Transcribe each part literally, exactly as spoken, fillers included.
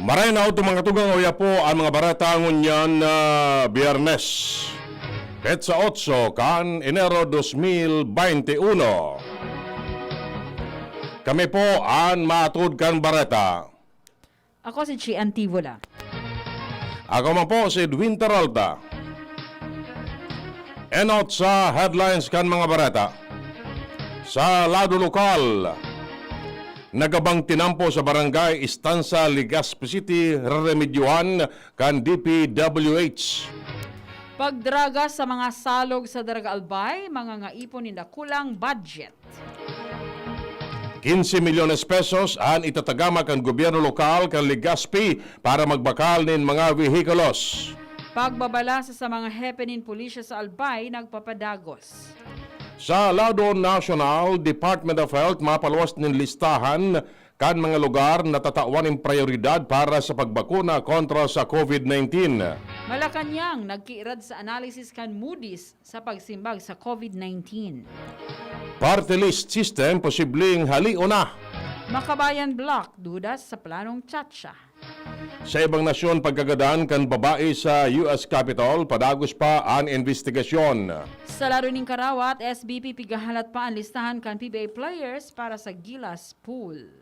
Pareho na utong mga tugang, uya po ang mga bareta ngunyan na Biyernes, petsa otso kan Enero dos mil baynte uno. Kami po an maatod kan bareta. Ako si Chi Antivola. Ako man po si Edwin Peralta. Enot sa headlines kan mga bareta. Sa lado lokal, nagabang tinampo sa Barangay Estancia, Legazpi City, reremedyohan kan D P W H. Pagdraga sa mga salog sa Daraga Albay, mangangaipon nin dakulang budget. Quince milyones pesos an itatagama kan gobyerno lokal kan Legazpi para magbakal nin mga vehikulos. Pagbabalasa sa mga hepe nin pulisya sa Albay nagpapadagos. Sa lado nasyonal, Department of Health mapaluwas nin listahan kan mga lugar na tatawan nin prayoridad para sa pagbakuna kontra sa COVID nineteen. Malacañang nagkiirad sa analysis kan Moody's sa pagsimbag sa COVID nineteen. Party list system posibleng halion na. Makabayan Bloc, duda sa planong Chacha. Sa ibang nasyon, pagkagadan kan babae sa U S Capitol, padagos pa an investigasyon. Sa lado nin karawat, S B P pigahalat pa an listahan kan P B A players para sa Gilas Pool.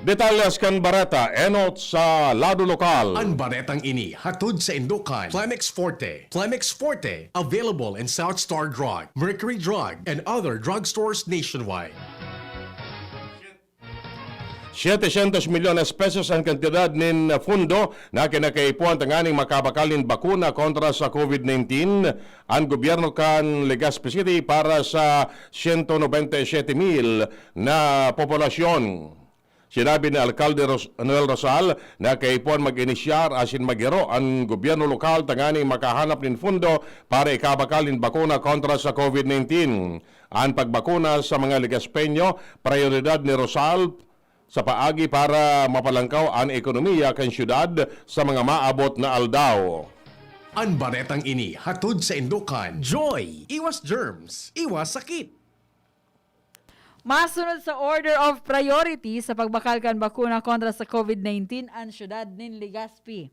Detalyes kan bareta, enot sa lado lokal. An baretang ini hatod saindo kan Plemex Forte. Plemex Forte, available in South Star Drug, Mercury Drug, and other drugstores nationwide. Setecientos milyones pesos an kantidad nin fundo na kinakaipuhan tanganing makabakal nin bakuna kontra sa COVID nineteen an gobyerno kan Legazpi City para sa siyento nobenta y siyete mil na populasyon. Sinabi ni Alkalde Ros-, Noel Rosal na kaipuhan mag-inisyar asin maghiro an gobyerno lokal tanganing makahanap nin fundo para ikabakal nin bakuna kontra sa COVID nineteen. An pagbakuna sa mga Legazpeño, prayoridad ni Rosal sa paagi para mapalangkaw an ekonomiya kan syudad sa mga maabot na aldaw. An baretang ini hatod saindo kan Joy! Iwas germs, iwas sakit! Masunod sa order of priority sa pagbakal kan bakuna kontra sa COVID nineteen an syudad nin Legazpi.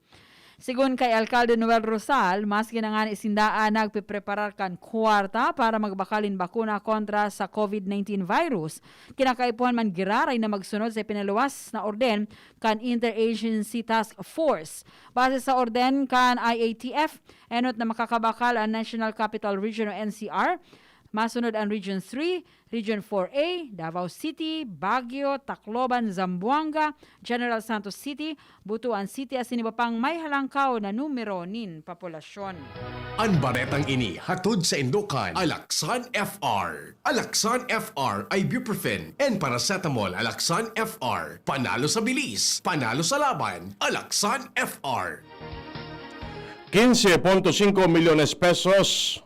Sigon kay Alkalde Noel Rosal, maski na ngani sinda an nagpepreparar kan kwarta para magbakal nin bakuna kontra sa COVID nineteen virus, kinakaipuhan man giraray na magsunod sa ipinaluwas na orden kan Interagency Task Force. Base sa orden kan I A T F, enot na makakabakal an National Capital Region o N C R, masunod an Region three, Region four A, Davao City, Baguio, Tacloban, Zamboanga, General Santos City, Butuan City asin iba pang may halangkaw na numero nin populasyon. An baretang ini hatod saindo kan Alaxan F R. Alaxan F R, ibuprofen and paracetamol. Alaxan F R, panalo sa bilis, panalo sa laban. Alaxan F R. Quince punto cinco milyones pesos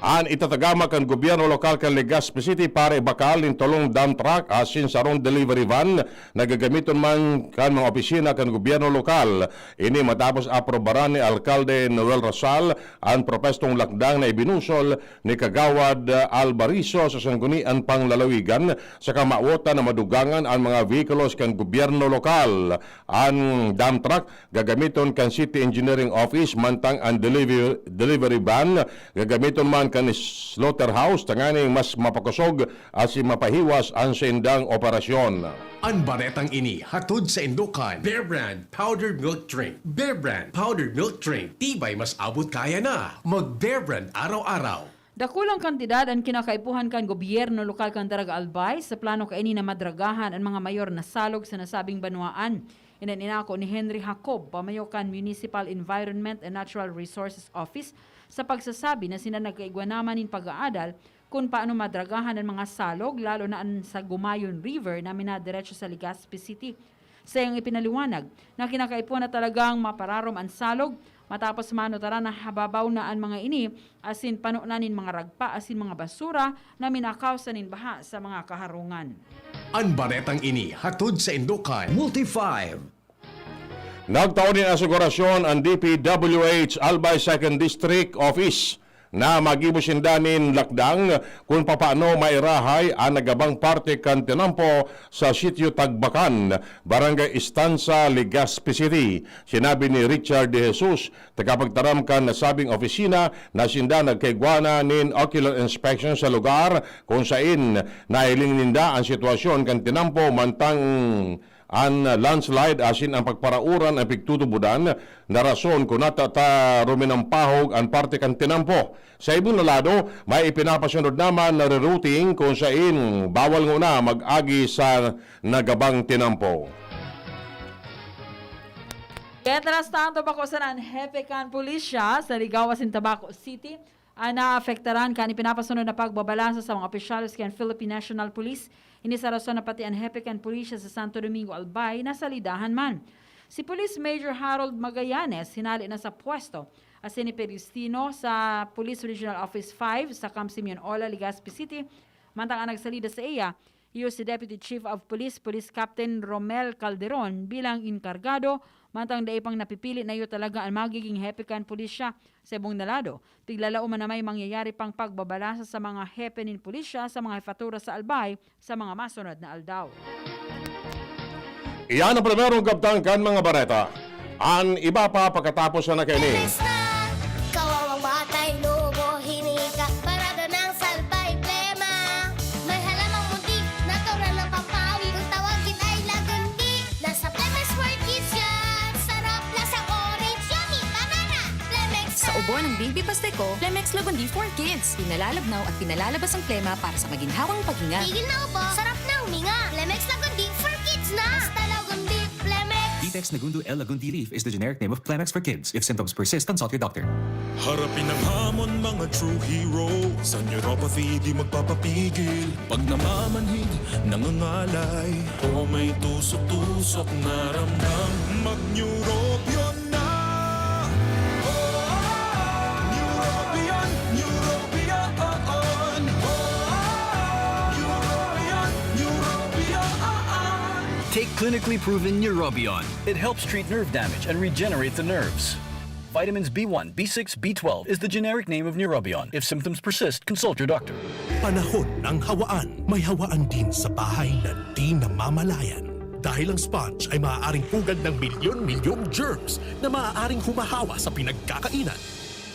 an itatagama kan gobyerno lokal kan Legazpi City para ibakal nin tolong dump truck asin sarong delivery van na gagamiton man kan mga opisina kan gobyerno lokal. Ini matapos aprobaran ni Alkalde Noel Rosal an propestong lakdang na ibinusol ni Kagawad Albarizo sa Sangguniang Panglalawigan sa kamawotan na madugangan an mga vehikulos kan gobyerno lokal. An dump truck gagamiton kan City Engineering Office, mantang an deliver-, delivery van gagamiton man kan slaughterhouse tanganing mas mapakosog asin mapahiwas an saindang operasyon. An baretang ini hatod saindo kan Bear Brand Powdered Milk Drink. Bear Brand Powdered Milk Drink, tibay mas abot kaya na. Mag Bear Brand araw-araw. Dakulang kantidad an kinakaipuhan kan gobyerno lokal kan Daraga Albay sa plano kaini na madragahan an mga mayor na salog sa nasabing banwaan. Iyan an inako ni Henry Jacob, pamayo kan Municipal Environment and Natural Resources Office, sa pagsasabi na sinda nagkaigwa naman nin pag-aadal kun paano madragahan an mga salog, lalo na an sa Gumayon River na minadiretso sa Legazpi City. Sa iyang ipinaliwanag na kinakaipuhan na talagang mapararom an salog matapos manutaran na hababaw na an mga ini asin pano na nin mga ragpa asin mga basura na minakawsa nin baha sa mga kaharungan. An baretang ini hatod saindo kan Multi five. Nagtao nin asigurasyon an D P W H Albay Second District Office na magibo sinda nin lakdang kun papaano mairahay an nagabang parte kan tinampo sa Sitio Tagbakan, Barangay Estancia, Legazpi City. Sinabi ni Richard De Jesus, tagapagtaram kan nasabing opisina, na sinda nagkaigwa na nin ocular inspection sa lugar kung sain nahiling ninda an sitwasyon kan tinampo mantang an landslide asin an pagparauran an pigtutubodan na rason kun nata ta ruminampahog an parte kan tinampo. Sa ibong na lado, may ipinapasunod naman na rerouting kung sain bawal nguna mag-agi sa nagabang tinampo. Mientras tanto, bako sana an hepe kan pulisya sa Ligao asin Tabaco City an naapektaran kan ipinapasunod na pagbabalasa sa mga opisyales kan Philippine National Police. Ini sa rason na pati an hepe kan pulisya sa Santo Domingo, Albay, nasalidahan man. Si Police Major Harold Magallanes hinale na sa pwesto, asin ni Peristino sa Police Regional Office five sa Camp Simeon Ola, Legazpi City, mantang an nagsalida sa iya, iyo si Deputy Chief of Police, Police Captain Romel Calderon, bilang inkargado, mantang dai pang napipili na iyo talaga an magiging hepe kan pulisya. Sa ibong na lado, tiglalao man na may mangyayari pang pagbabalasa sa mga hepe nin pulisya sa mga hefatura sa Albay sa mga masunod na aldaw. Iyan ang primerong kabtang kan mga bareta. An iba pa pagkatapos na kaini. Kawawa, matay, lobo, hinika, parada ng salbay, plema. May halamang munti, natural na pampawi. Kung tawagin ay lagundi, nasa Plemex for Kids yan. Sarap, lasang orange, yummy, banana. Plemex. Sa ubo ng baby Pasteco, Plemex Lagundi for Kids. Pinalalabnaw at pinalalabas ang plema para sa maginhawang paghinga. Tigil na ubo, sarap na huminga. Plemex Lagundi for Kids na. Basta Lagundi, Plemex. Vitex Negundo L Lagundi Leaf is the generic name of Plemex for Kids. If symptoms persist, consult your doctor. Harapin ang hamon, mga true hero. Sa neuropathy, di magpapapigil. Pag namamanhid, nangangalay, o may tusok-tusok na ramdam, mag-Neurobion na! Neurobion, Neurobion, Neurobion, Neurobion. Take clinically proven Neurobion. It helps treat nerve damage and regenerate the nerves. Vitamins B one, B six, B twelve is the generic name of Neurobion. If symptoms persist, consult your doctor. Panahon ng hawaan. May hawaan din sa bahay na di namamalayan. Dahil ang sponge ay maaaring pugad ng milyon-milyong germs na maaaring humahawa sa pinagkakainan.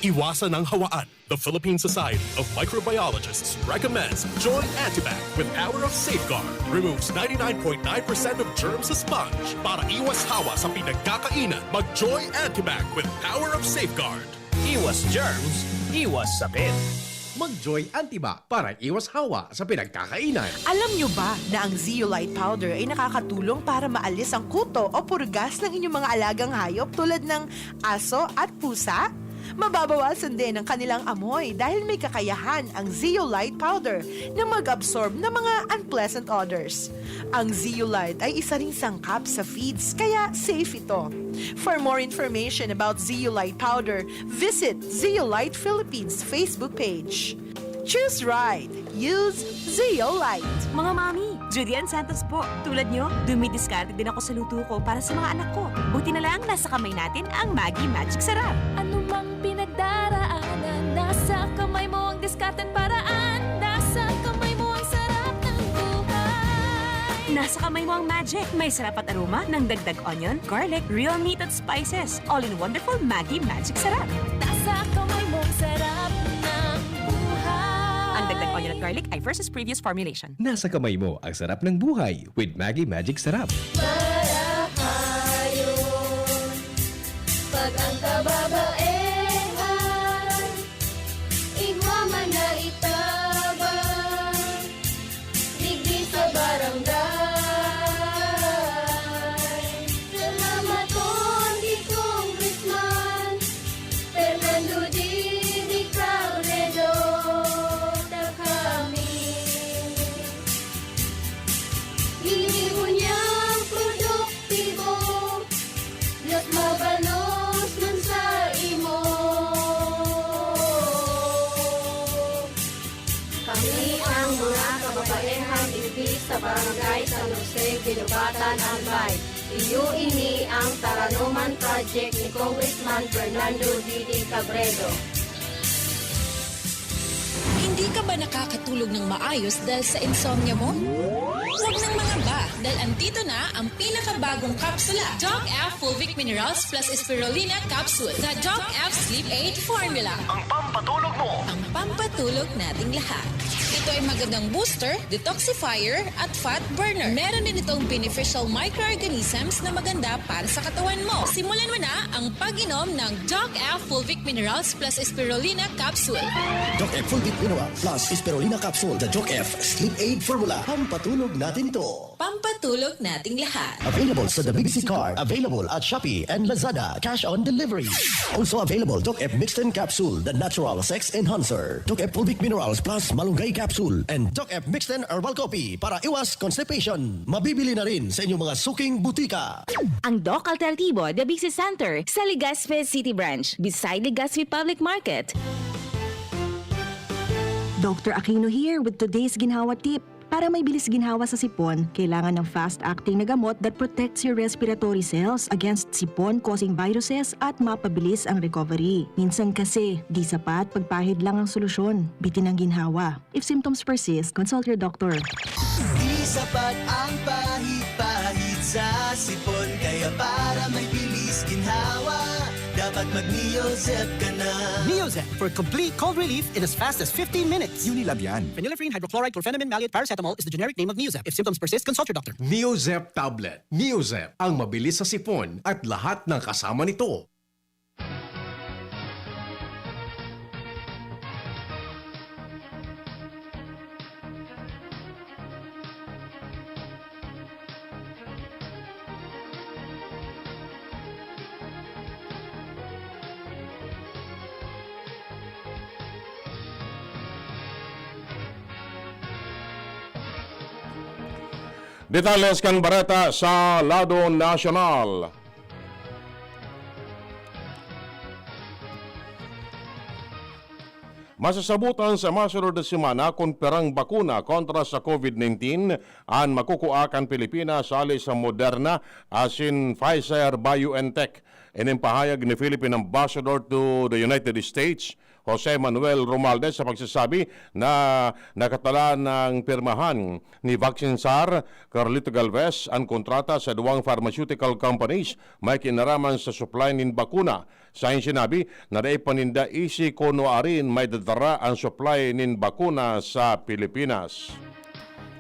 Iwasan ang hawaan. The Philippine Society of Microbiologists recommends Joy Antibac with power of safeguard. Removes ninety-nine point nine percent of germs sa sponge. Para iwas hawa sa pinagkakainan, mag Joy Antibac with power of safeguard. Iwas germs, iwas sakit. Mag Joy Antibac para iwas hawa sa pinagkakainan. Alam nyo ba na ang Zeolite Powder ay nakakatulong para maalis ang kuto o purgas ng inyong mga alagang hayop tulad ng aso at pusa? Mababawasan din ang kanilang amoy dahil may kakayahan ang Zeolite Powder na mag-absorb ng mga unpleasant odors. Ang Zeolite ay isa ring sangkap sa feeds, kaya safe ito. For more information about Zeolite Powder, visit Zeolite Philippines Facebook page. Choose right. Use Zeolite. Mga mami, Judy Ann Santos po. Tulad nyo, dumidiskarte din ako sa luto ko para sa mga anak ko. Buti na lang nasa kamay natin ang Maggi Magic Sarap. Anumang pinagdaraanan, nasa kamay mo ang diskarteng paraan. Nasa kamay mo ang sarap ng buhay. Nasa kamay mo ang magic. May sarap at aroma ng dagdag onion, garlic, real meat at spices. All in wonderful Maggi Magic Sarap. Nasa kamay mo ang sarap ng buhay. Ang dagdag onion at garlic ay versus previous formulation. Nasa kamay mo ang sarap ng buhay with Maggi Magic Sarap. Marahayon, pag ang kababaehan, igwa man na itabang, digdi sa barangay. Salamaton ki Congressman Fernando Didi Cabredo, ta kami. Ini unyang produktibo, mas mabalos man sa imo. Kami ang mga kababaehang igdi sa Barangay San Jose, Guinobatan, Albay. Iyo ini ang Taranoman Project ni Congressman Fernando Didi Cabredo. Hindi ka ba nakakatulog ng maayos dahil sa insomnia mo? Huwag nang mangamba, dahil andito na ang pinakabagong kapsula, Doc F Fulvic Minerals plus Spirulina Capsule na Doc F Sleep Aid Formula. Ang pampatulog mo. Ang pampatulog nating lahat. Ito ay magandang booster, detoxifier, at fat burner. Meron din itong beneficial microorganisms na maganda para sa katawan mo. Simulan mo na ang pag-inom ng Doc F Fulvic Minerals plus Spirulina Capsule. Doc F Fulvic Mineral plus Spirulina Capsule, the Doc F Sleep Aid Formula. Pampatulog natin to. Pampatulog nating lahat. Available sa The Big C Card. Available at Shopee and Lazada. Cash on delivery. Also available, Doc F Mixten Capsule, the natural sex enhancer. Doc F Fulvic Minerals plus Malunggay Capsule. And Doc F Mixten Herbal Coffee para iwas constipation. Mabibili na rin sa inyong mga suking butika. Ang Doc Alternativo, The Big C Center, sa Legazpi City Branch, beside Legazpi Public Market. Doctor Aquino here with today's ginhawa tip. Para may bilis ginhawa sa sipon, kailangan ng fast-acting na gamot that protects your respiratory cells against sipon-causing viruses at mapabilis ang recovery. Minsan kasi, di sapat pagpahid lang ang solusyon. Bitin ang ginhawa. If symptoms persist, consult your doctor. Di sapat ang pahid-pahid sa sipon, kaya para may bilis ginhawa, dapat mag-Neozep ka na. Neozep for complete cold relief in as fast as fifteen minutes. Unilab yan. Phenylephrine, hydrochloride, chlorphenamine, maleate, paracetamol is the generic name of Neozep. If symptoms persist, consult your doctor. Neozep tablet. Neozep, ang mabilis sa sipon at lahat ng kasama nito. Detalles kan bareta sa lado nasyonal. Masasabotan sa masunod na semana kun pirang bakuna kontra sa COVID nineteen an makukua kan Pilipinas hali sa Moderna asin Pfizer-BioNTech. Ining pahayag ni Philippine Ambassador to the United States, Jose Manuel Romualdez, sa pagsasabi na nakatala nang pirmahan ni Vaccine Czar Carlito Galvez an kontrata sa duwang pharmaceutical companies may kinaraman sa supply nin bakuna. Sa iyang sinabi na dai pa ninda isi kun nuarin maidadara an supply nin bakuna sa Pilipinas.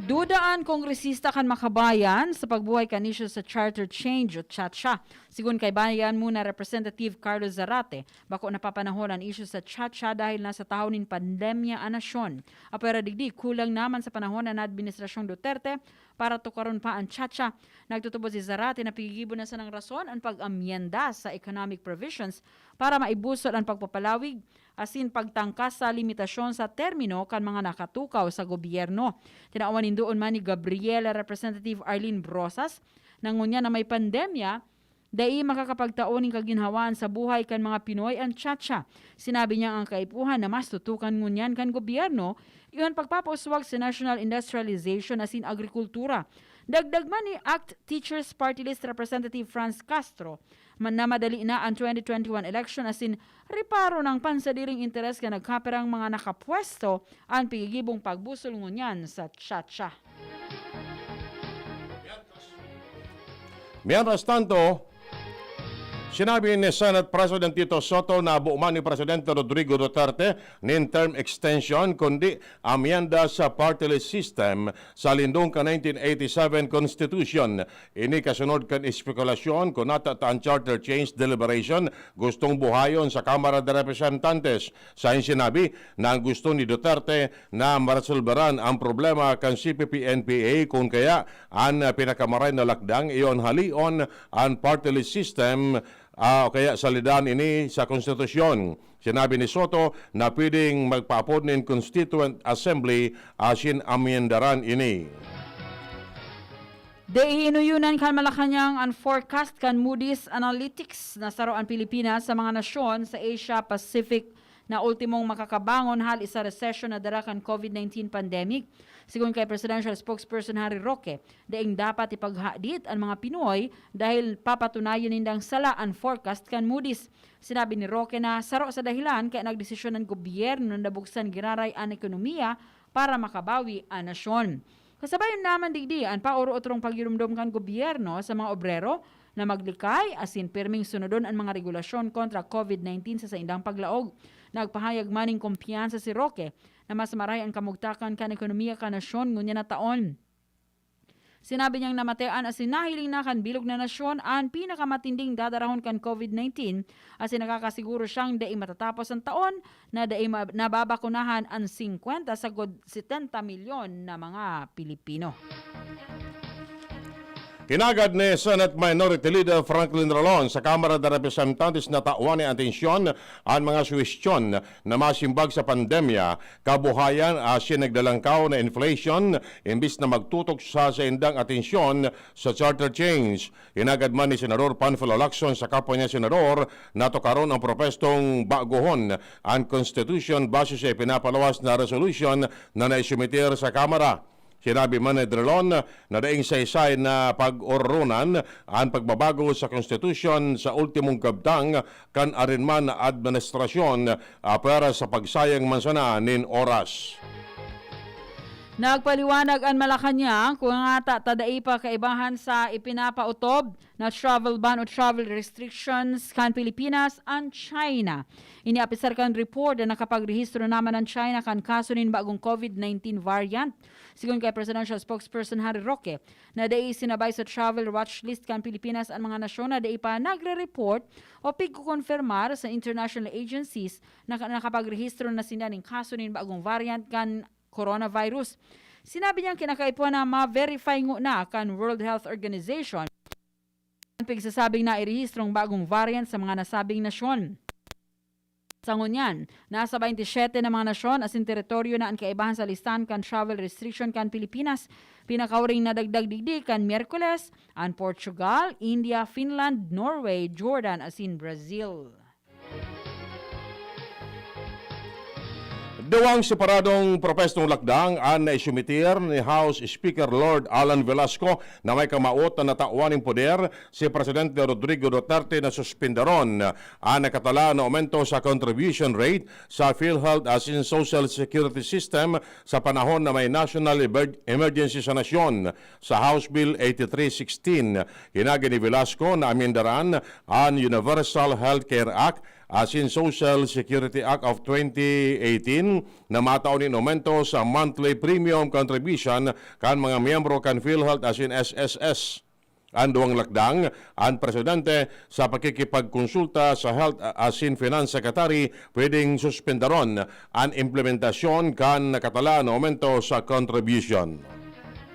Duda an kongresista kan Makabayan sa pagbuhay kan isyu sa charter change o CHACHA. Sigon kay Bayan Muna Representative Carlos Zarate, bako napapanahon an isyu sa CHACHA dahil nasa tahaw nin pandemya an nasyon. Apwera digdi, kulang na man sa panahon na administrasyong Duterte para tukaron pa an CHACHA. Nagtutubod si Zarate na pigigibo na sanang rason an pag-amyenda sa economic provisions para maibusol an pagpapalawig asin pagtangkas sa limitasyon sa termino kan mga nakatukaw sa gobyerno. Tinawan nin duon man ni Gabriel Representative Arlene Brosas na ngunyan na may pandemya, dai makakapagtao nin kaginhawaan sa buhay kan mga Pinoy an CHACHA. Sinabi niya ang kaipuhan na mas tutukan ngunyan kan gobyerno, iyon pagpapauswag sa national industrialization asin agrikultura. Dagdag man ni act Teachers Party List Representative Franz Castro, man na madali na an twenty twenty-one election asin reparo ng pansadiring interes kan nagkapirang mga nakapwesto an pigigibong pagbusol ngunyan sa CHACHA. Mientras tanto, sinabi ni Senate President Tito Sotto na buman ni Presidente Rodrigo Duterte nin term extension kundi amyenda sa party list system sa lindong ka nineteen eighty-seven Constitution. Ini kasunod kan espekulasyon kun nata ta an charter change deliberation gustong buhayon sa Kamara de Representantes. Sa sinabi na ang gusto ni Duterte na maresolberan ang problema kan C P P-N P A kun kaya an pinakamaray na lakdang iyon halion an party list system, ah, o kaya salidan ini sa konstitusyon. Sinabi ni Sotto na pwedeng magpaapod nin Constituent Assembly asin amyendaran ini. Dai inuyunan kan Malacañang an forecast kan Moody's Analytics na saro an Pilipinas sa mga nasyon sa Asia Pacific na ultimong makakabangon hali sa resesyon na dara kan COVID nineteen pandemic. Sigon kay Presidential Spokesperson Harry Roque, daing dapat ipaghadit an mga Pinoy dahil papatunayon nindang sala an forecast kan Moody's. Sinabi ni Roque na saro sa dahilan kaya nagdesisyon an gobyerno na buksan giraray an ekonomiya para makabawi an nasyon. Kasabayon naman digdi an paoro-otrong paghiromdom kan gobyerno sa mga obrero na maglikay asin pirming sunodon an mga regulasyon kontra COVID nineteen sa saindang paglaog. Nagpahayag man nin kumpiyansa si Roque na mas marahay an kamugtakan kan ekonomiya kan nasyon ngunyan na taon. Sinabi niyang namatean asin nahiling na kan bilog na nasyon an pinakamatinding dadarahon kan COVID nineteen, asin nakakasiguro siyang dai matatapos an taon na dai ma-, nababakunahan an singkwenta sagkod setenta milyon na mga Pilipino. Hinagad ni Senate Minority Leader Franklin Rolon sa Kamara de Representantes na tawan nin atensyon an mga suhestyon na masimbag sa pandemya, kabuhayan asin naglalangkaw na inflation, imbis na magtutok sa saindang atensyon sa charter change. Hinagad man ni Senador Panfilo Lacson sa kapwa niya senador na tukaron ang propwestong baguhon an Constitution base sa ipinapaluwas na resolution na naisumiter sa Kamara. Sinabi man ni Drilon na daing saysay na pag-ororonan an pagbabago sa Constitution sa ultimong kabtang kan arin man na administrasyon, ah, pwera sa pagsayang man sana nin oras. Nagpaliwanag an Malacañang kung ngata ta dai pa kaibahan sa ipinapaotob na travel ban o travel restrictions kan Pilipinas an China. Ini apisar kan report na nakapagrehistro naman an China kan kaso nin bagong COVID nineteen variant. Sigon kay Presidential Spokesperson Harry Roque, na dai sinabay sa travel watch list kan Pilipinas an mga nasyon na dai pa nagre-report o pigkokonfirmar sa international agencies na ka-, nakapagrehistro na sinda nin kaso nin bagong variant kan coronavirus. Sinabi niyang kinakaipuhan na ma-verify ngona kan World Health Organization an pigsasabing nairehistrong bagong variant sa mga nasabing nasyon. Sa ngunyan, nasa baynte siyete na mga nasyon asin teritoryo na an kaibahan sa listahan kan travel restriction kan Pilipinas. Pinakahuring nadagdag digdi kan Miyerkules an Portugal, India, Finland, Norway, Jordan asin Brazil. Duwang separadong propwestong lakdang an naisumiter ni House Speaker Lord Alan Velasco na may kamawot na natawan nin poder si Presidente Rodrigo Duterte na suspindaron an nakatala na aumento sa contribution rate sa PhilHealth asin Social Security System sa panahon na may National Emer-, Emergency sa nasyon. Sa House Bill eighty-three sixteen, hinagi ni Velasco na amendaran an Universal Health Care Act asin Social Security Act of twenty eighteen na matao nin aumento sa monthly premium contribution kan mga miyembro kan PhilHealth asin S S S. An duwang lakdang, an presidente sa pakikipagkonsulta sa Health asin Finance Secretary pwedeng suspendaron an implementasyon kan nakatala na aumento sa contribution.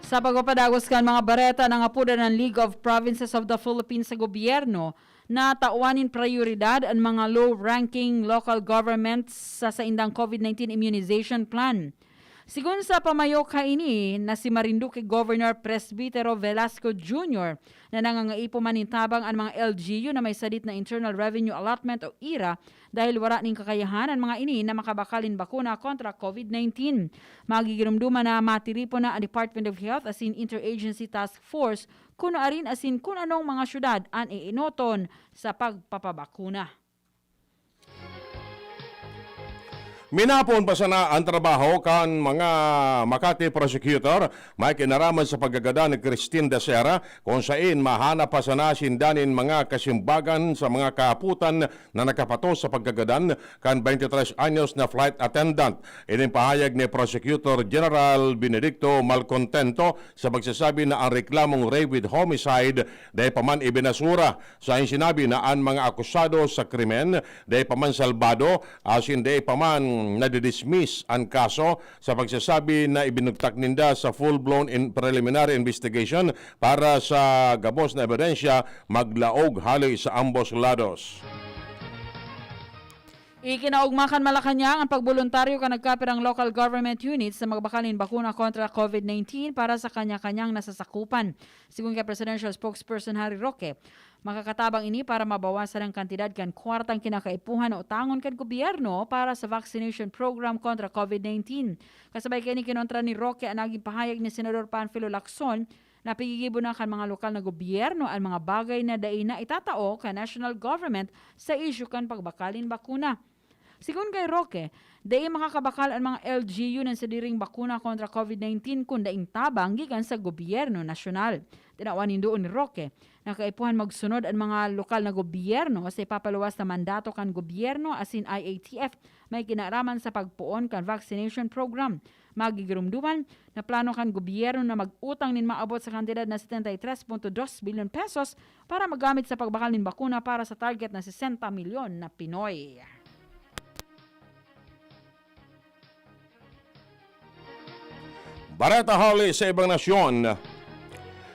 Sa pagpapadagos kan mga bareta, nangapodan an League of Provinces of the Philippines sa gobyerno na tawan nin prayoridad an mga low-ranking local governments sa saindang COVID nineteen immunization plan. Sigon sa pamayo kaini na si Marinduque Governor Presbitero Velasco Junior na nangangaipo man nin tabang an mga L G U na may sadit na Internal Revenue Allotment o ira dahil wara nin kakayahan an mga ini na makabakal nin bakuna kontra COVID nineteen. Magigiromdoman na matiripon na an Department of Health asin Interagency Task Force kun arin asin kun anong mga syudad an eenoton sa pagpapabakuna. Minapon pa sana an trabaho kan mga Makati prosecutor may kinaraman sa pagkagadan ni Christine Dacera, kung sain mahanap pa sana sinda nin mga kasimbagan sa mga kaaputan na nakapatos sa pagkagadan kan twenty-three anyos na flight attendant. Ini pahayag ni Prosecutor General Benedicto Malcontento sa pagsasabi na ang reklamong rape with homicide dai pa man ibinasura. Sa sinabi na an mga akusado sa krimen dai pa man salbado, asin dai pa man nadidismiss an kaso sa pagsasabi na ibinugtak ninda sa full-blown in preliminary investigation para sa gabos na ebidensya maglaog hali sa ambos lados. Ikinaogma kan Malacañang an pagboluntaryo kan nagkapirang local government units na magbakal nin bakuna kontra COVID nineteen para sa kanya-kanyang nasasakupan. Sigon kay Presidential Spokesperson Harry Roque, Makakatabang ini para mabawasan ang kantidad kan kwartang kinakaipuhan na utangon kan gobyerno para sa vaccination program kontra COVID nineteen. Kasabay kaini, kinontra ni Roque an nagin pahayag ni Senador Panfilo Lacson na pigigibo na kan mga lokal na gobyerno an mga bagay na dai na itatao kan national government sa isyu kan pagbakal nin bakuna. Sigon kay Roque, dai makakabakal an mga L G U nin sadiring bakuna kontra COVID nineteen kun daing tabang gikan sa gobyerno nasyonal. Tinawan nin duon ni Roque na kaipuhan magsunod an mga lokal na gobyerno sa ipapaluwas na mandato kan gobyerno asin I A T F may kinaraman sa pagpoon kan vaccination program. Magigiromdoman na plano kan gobyerno na mag-utang nin maabot sa kantidad na setenta y tres punto dos bilyon pesos para magamit sa pagbakal nin bakuna para sa target na sesenta milyon na Pinoy. Bareta hali sa ibang nasyon.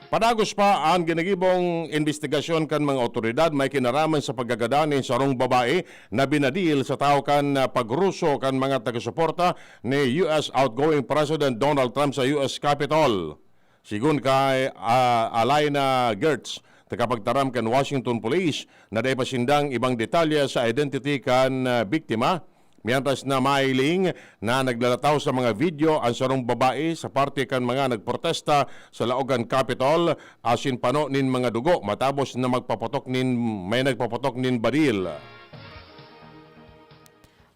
Padagos pa an ginagibong imbestigasyon kan mga awtoridad may kinaraman sa pagkagadan nin sarong babae na binadil sa tawo kan, ah, pagruso kan mga taga-suporta ni U S outgoing President Donald Trump sa U S Capitol. Sigon kay, ah, Alaina Gertz, tagapagtaram kan Washington Police, na dai pa sindang ibang detalye sa identity kan, ah, biktima. Mientras na mahiling na naglalataw sa mga video an sarong babae sa parte kan mga nagprotesta sa laog kan Capitol asin pano nin mga dugo matabos na magpaputok nin, may nagpaputok nin badil.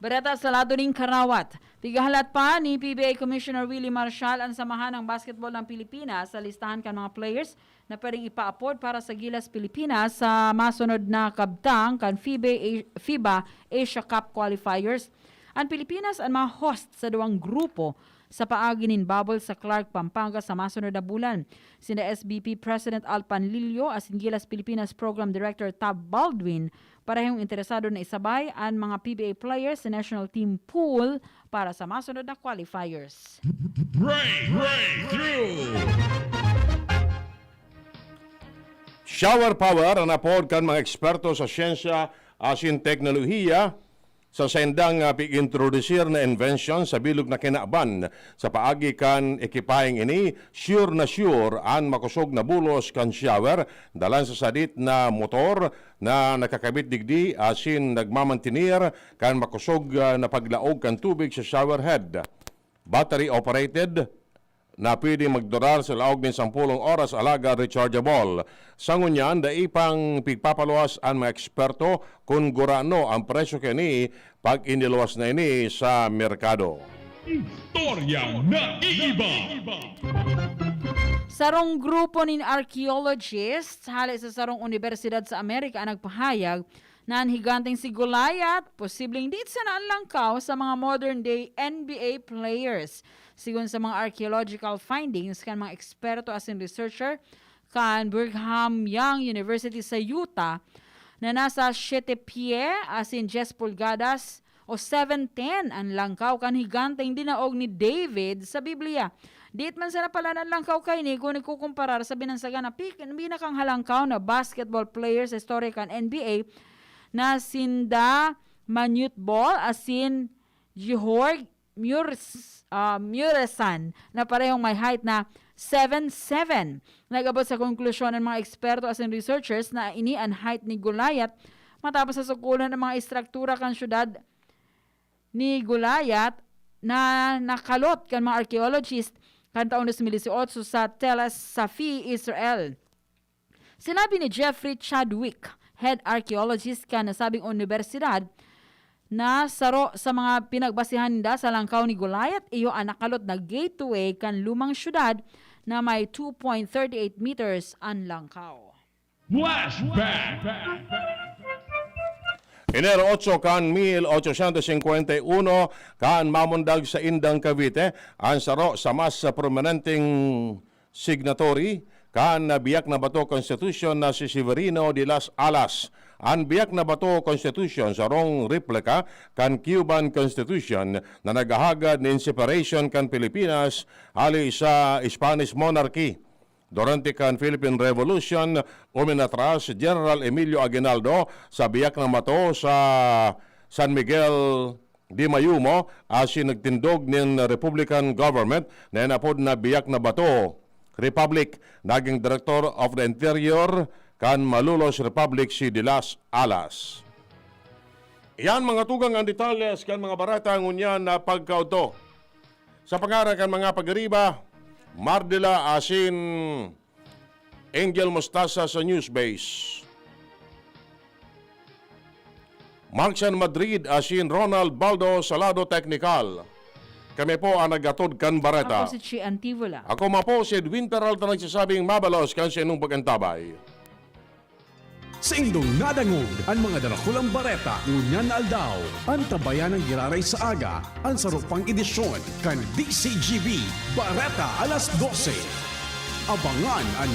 Bareta sa lado nin karawat. Pigahalat pa ni P B A Commissioner Willie Marshall an samahan ng basketball ng Pilipinas sa listahan kan mga players na pwedeng ipaapod para sa Gilas Pilipinas sa masunod na kabtang kan FIBA, FIBA Asia Cup qualifiers. An Pilipinas an mga host sa duwang grupo sa paagi nin bubble sa Clark, Pampanga sa masunod na bulan. Sinda S B P President Al Panlilio asin Gilas Pilipinas Program Director Tab Baldwin parehong interesado na isabay an mga P B A players sa national team pool para sa masunod na qualifiers. Breakthrough! Shower power an apod kan mga eksperto sa siyensya asin teknolohiya sa saindang, ah, pig-introdusir na invention sa bilog na kinaban. Sa paagi kan ekipaheng ini, sure na sure an makosog na bulos kan shower, dalan sa sadit na motor na nakakabit digdi asin nagmamantener kan makosog, ah, na paglaog kan tubig sa shower head. Battery operated, na pwedeng magdurar sa laog nin sampolong oras alagad rechargeable. Sa ngunyan, dai pang pigpapaluwas an mga eksperto kun gurano an presyo kani pag iniluwas na ini sa merkado. Istoryang naiiba. Sarong grupo nin archaeologists hale sa sarong unibersidad sa Amerika ang nagpahayag na an higanteng si Goliath posibleng dai sana an langkaw sa mga modern-day N B A players. Sigon sa mga archaeological findings kan mga eksperto asin researcher kan Brigham Young University sa Utah, na nasa siete pie asin dyes pulgadas o seven ten an langkaw kan higanteng dinaog ni David sa Biblia. Dai man sana pala an langkaw kaini kun ikukumparar sa binansagan na pik-, pinakanghalangkaw na basketball player sa istorya kan N B A na sinda Manute Bol asin Georg Mures-, ah, Muresan na parehong may height na seven seven. Nag-abot sa konklusyon an mga eksperto asin researchers na ini an height ni Goliath matapos na sukolon an mga estruktura kan syudad ni Goliath na nakalot kan mga archaeologist kan taong dos mil dieciocho sa Tel Safi, Israel. Sinabi ni Jeffrey Chadwick, head archaeologist kan nasabing unibersidad, na saro sa mga pinagbasihan ninda sa langkaw ni Goliath iyo an nakalot na gateway kan lumang syudad na may two point thirty eight meters an langkaw. Flashback! Enero ocho kan mil ochocientos cincuenta y uno, kan mamundag sa Indang, Cavite, an saro sa mas prominenteng signatory kan biyak na bato constitution na si Severino de las Alas. An biyak na bato constitution sarong replika kan Cuban constitution na naghahagad nin separation kan Pilipinas hali sa Spanish monarchy. Durante kan Philippine Revolution, uminatras si General Emilio Aguinaldo sa biyak na bato sa San Miguel de Mayumo asin nagtindog nin republican government na inapod na biyak na bato, republic. Naging Director of the Interior kan Malolos Republic si De Las Alas. Iyan mga tugang an detalles kan mga bareta ngunyan na pagkaudto. Sa pangaran kan mga pagariba, Mardela asin Angel Mostasa sa Newsbase. Mark San Madrid asin Ronald Baldo sa lado teknikal. Kami po ang naghatod kan bareta. Ako si Chi Antivola. Ako man po si Edwin Peralta nagsasabing mabalos kan sa inyong pag-antabay. Saindong nadangog an mga darakulang bareta ngunyan na aldaw. Antabayan an giraray sa aga, an saro pang edisyon kan D C G B Bareta alas dose. Abangan an